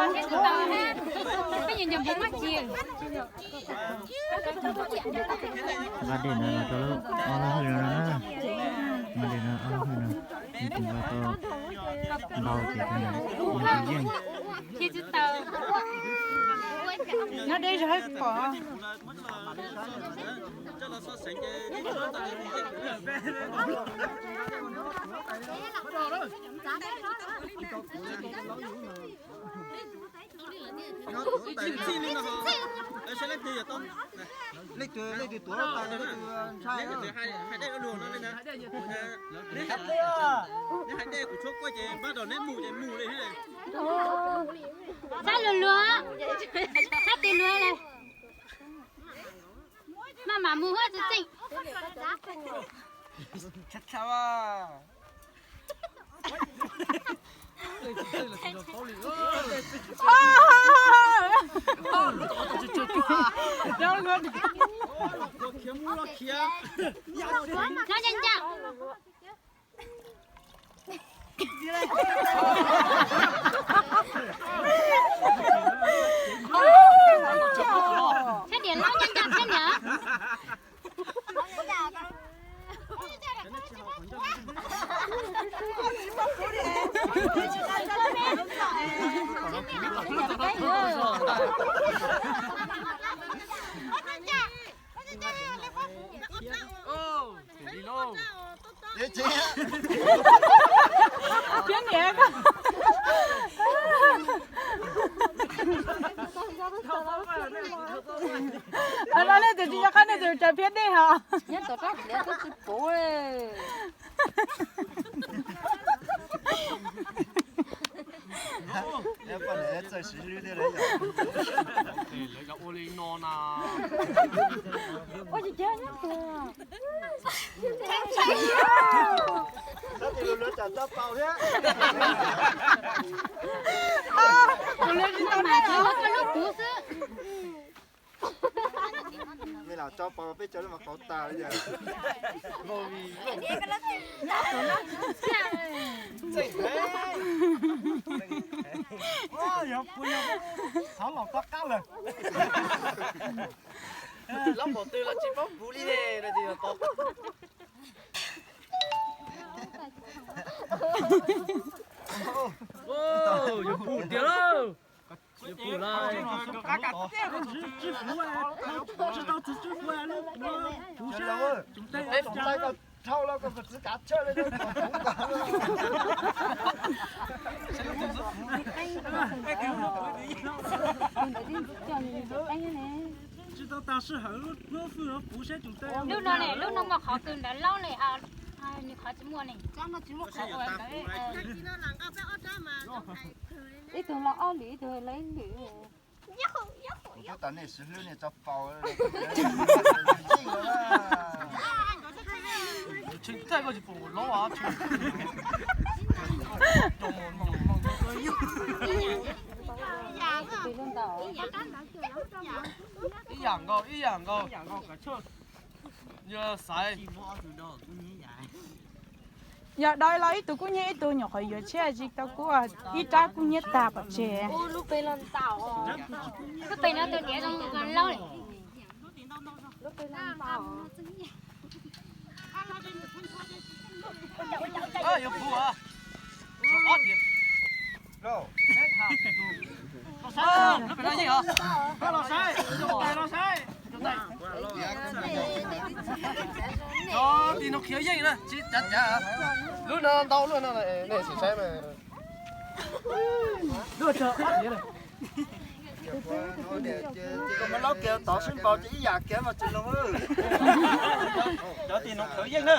Nqa dej ntawd los rau lub ob lub hwj no na. Nqa dej no ob lub hwj no, nws tsis nqa tau ntau ces tau ntawd, nws tsis yeej. Nyob deb zog pom. Leej twg, leej twg tuav tau, leej twg ntshai. Neb hais dej kuv tshuab kuaj ces npaj rau neb mus ces mus li. Sab luag luag, sab tis luag li. Maj mam mus huab txwv txeej. Khiav mus los khiav. Khiav ncaj ncaj. Tsab niam, los ncaj ncaj tsab niam. Phiab niam. Qhov no nej tus tsis nco qab nej tus tsav phiab dej hos. Nyob tom qab txiav twb tsis puv. Lawv yog ua li no na. Ua tsis cag nyob tuag. Tab sis luag tsam tso paus thiab. Kuv lawv tsis tau nej los lub kuv xwb. Nej lam tso paus peb cov lub mas qauv tas li yog. Yog puas yog xov laus tob qab lawm. Lab npaum twg los tsis paub puv li ne. Yuav puv tiag lauj. Yuav puv lawm. Tsis tau txiv tswb puv, puv sab tsoom teb. Dhau los koj txiv kav tshaj li. Tsis tau tas sij hawm lub hwj no puv sab tsoom teb. Lub no ne, lub no muaj qhov kws ntawd laub ne, nws qhov tsis muaj ne. Ib tug los ob lwm, ib tug los ib lwm. Kuv twb tas nej sib hlub nej tso paus. Tshee thaij koj tsis pom laub. Ib yam nkaus, ib yam nkaus. Yog xaiv. Yog dai los ib tug kub hnyiab ib tug, nyuam qhuav yuav tshiab tsis tau kub, ib rab kub hnyiab tag pov tseg. Lub pem no tus niam zoo laub li. Yuav puv. Los saib, los saib, los saib. Cov tim no khiav yeej na, tsis cav cav. Lub no ntau luaj no, nej sim saib mas. Koj muab laub kiag tod sib npaus ces ib yam kiag mas tsis zoo. Cov tim no khiav yeej na.